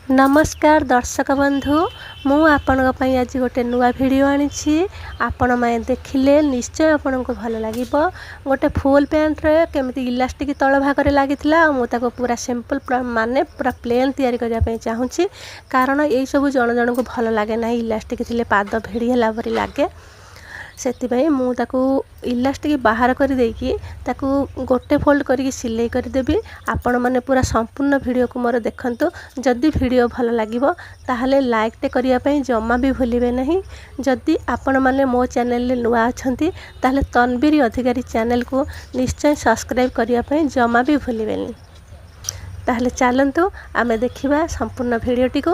ନମସ୍କାର ଦର୍ଶକ ବନ୍ଧୁ, ମୁଁ ଆପଣଙ୍କ ପାଇଁ ଆଜି ଗୋଟେ ନୂଆ ଭିଡ଼ିଓ ଆଣିଛି। ଆପଣମାନେ ଦେଖିଲେ ନିଶ୍ଚୟ ଆପଣଙ୍କୁ ଭଲ ଲାଗିବ। ଗୋଟେ ଫୁଲ୍ ପ୍ୟାଣ୍ଟରେ କେମିତି ଇଲାଷ୍ଟିକ୍ ତଳ ଭାଗରେ ଲାଗିଥିଲା ଆଉ ମୁଁ ତାକୁ ପୁରା ସିମ୍ପଲ୍, ମାନେ ପୁରା ପ୍ଲେନ୍ ତିଆରି କରିବା ପାଇଁ ଚାହୁଁଛି। କାରଣ ଏଇସବୁ ଜଣ ଜଣଙ୍କୁ ଭଲ ଲାଗେ ନାହିଁ, ଇଲାଷ୍ଟିକ୍ ଥିଲେ ପାଦ ଭିଡ଼ି ହେଲା ପରି ଲାଗେ। ସେଥିପାଇଁ ମୁଁ ତାକୁ ଇଲାଷ୍ଟିକ୍ ବାହାର କରିଦେଇକି ତାକୁ ଗୋଟେ ଫୋଲ୍ଡ କରିକି ସିଲେଇ କରିଦେବି। ଆପଣମାନେ ପୁରା ସମ୍ପୂର୍ଣ୍ଣ ଭିଡ଼ିଓକୁ ମୋର ଦେଖନ୍ତୁ। ଯଦି ଭିଡ଼ିଓ ଭଲ ଲାଗିବ, ତାହେଲେ ଲାଇକ୍ଟେ କରିବା ପାଇଁ ଜମା ବି ଭୁଲିବେ ନାହିଁ। ଯଦି ଆପଣମାନେ ମୋ ଚ୍ୟାନେଲରେ ନୂଆ ଅଛନ୍ତି, ତାହେଲେ ତନବୀର ଅଧିକାରୀ ଚ୍ୟାନେଲକୁ ନିଶ୍ଚୟ ସବସ୍କ୍ରାଇବ୍ କରିବା ପାଇଁ ଜମା ବି ଭୁଲିବେନି। ତାହେଲେ ଚାଲନ୍ତୁ ଆମେ ଦେଖିବା ସମ୍ପୂର୍ଣ୍ଣ ଭିଡ଼ିଓଟିକୁ।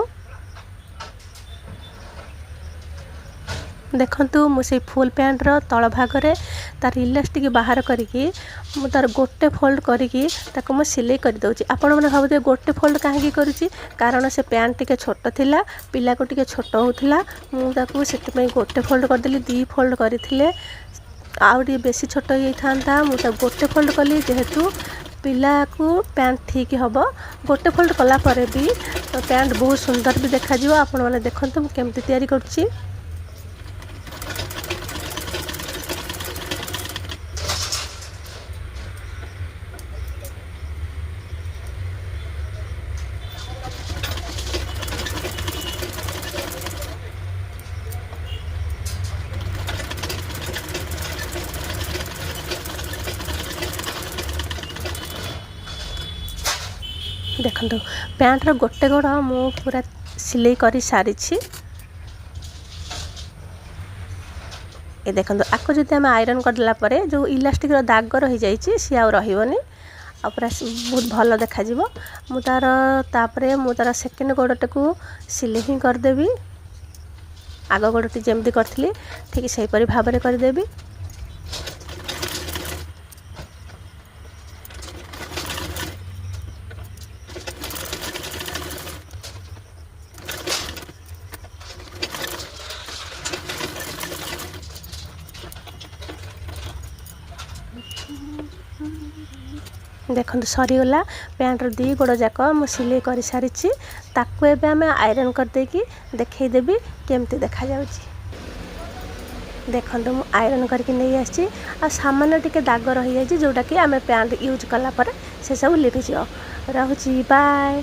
ଦେଖନ୍ତୁ, ମୁଁ ସେଇ ଫୁଲ୍ ପ୍ୟାଣ୍ଟର ତଳ ଭାଗରେ ତାର ଇଲାଷ୍ଟିକ୍ ବାହାର କରିକି ମୁଁ ତାର ଗୋଟେ ଫୋଲ୍ଡ କରିକି ତାକୁ ମୁଁ ସିଲେଇ କରିଦେଉଛି। ଆପଣମାନେ ଭାବୁଥିବେ ଗୋଟେ ଫୋଲ୍ଡ କାହିଁକି କରୁଛି? କାରଣ ସେ ପ୍ୟାଣ୍ଟ ଟିକେ ଛୋଟ ଥିଲା, ପିଲାକୁ ଟିକେ ଛୋଟ ହେଉଥିଲା। ମୁଁ ତାକୁ ସେଥିପାଇଁ ଗୋଟେ ଫୋଲ୍ଡ କରିଦେଲି। ଦୁଇ ଫୋଲ୍ଡ କରିଥିଲେ ଆଉ ଟିକେ ବେଶୀ ଛୋଟ ହେଇଯାଇଥାନ୍ତା। ମୁଁ ତାକୁ ଗୋଟେ ଫୋଲ୍ଡ କଲି, ଯେହେତୁ ପିଲାକୁ ପ୍ୟାଣ୍ଟ ଠିକ୍ ହେବ। ଗୋଟେ ଫୋଲ୍ଡ କଲା ପରେ ବି ପ୍ୟାଣ୍ଟ ବହୁତ ସୁନ୍ଦର ବି ଦେଖାଯିବ। ଆପଣମାନେ ଦେଖନ୍ତୁ ମୁଁ କେମିତି ତିଆରି କରୁଛି। ଦେଖନ୍ତୁ, ପ୍ୟାଣ୍ଟର ଗୋଟେ ଗୋଡ଼ ମୁଁ ପୁରା ସିଲେଇ କରିସାରିଛି। ଏ ଦେଖନ୍ତୁ, ଆକୁ ଯଦି ଆମେ ଆଇରନ୍ କରିଦେଲା ପରେ ଯେଉଁ ଇଲାଷ୍ଟିକ୍ର ଦାଗ ରହିଯାଇଛି, ସିଏ ଆଉ ରହିବନି ଆଉ ପୁରା ବହୁତ ଭଲ ଦେଖାଯିବ। ମୁଁ ତା'ର ତାପରେ ମୁଁ ତା'ର ସେକେଣ୍ଡ ଗୋଡ଼ଟାକୁ ସିଲେଇ ହିଁ କରିଦେବି। ଆଗ ଗୋଡ଼ଟି ଯେମିତି କରିଥିଲି, ଠିକ୍ ସେହିପରି ଭାବରେ କରିଦେବି। ଦେଖନ୍ତୁ, ସରିଗଲା। ପ୍ୟାଣ୍ଟର ଦୁଇ ଗୋଡ଼ ଯାକ ମୁଁ ସିଲେଇ କରିସାରିଛି। ତାକୁ ଏବେ ଆମେ ଆଇରନ୍ କରିଦେଇକି ଦେଖେଇଦେବି କେମିତି ଦେଖାଯାଉଛି। ଦେଖନ୍ତୁ, ମୁଁ ଆଇରନ୍ କରିକି ନେଇ ଆସିଛି ଆଉ ସାମାନ୍ୟ ଟିକେ ଦାଗ ରହିଯାଇଛି, ଯେଉଁଟାକି ଆମେ ପ୍ୟାଣ୍ଟ ୟୁଜ୍ କଲା ପରେ ସେସବୁ ଲିଭିଯିବ। ରହୁଛି, ବାଏ।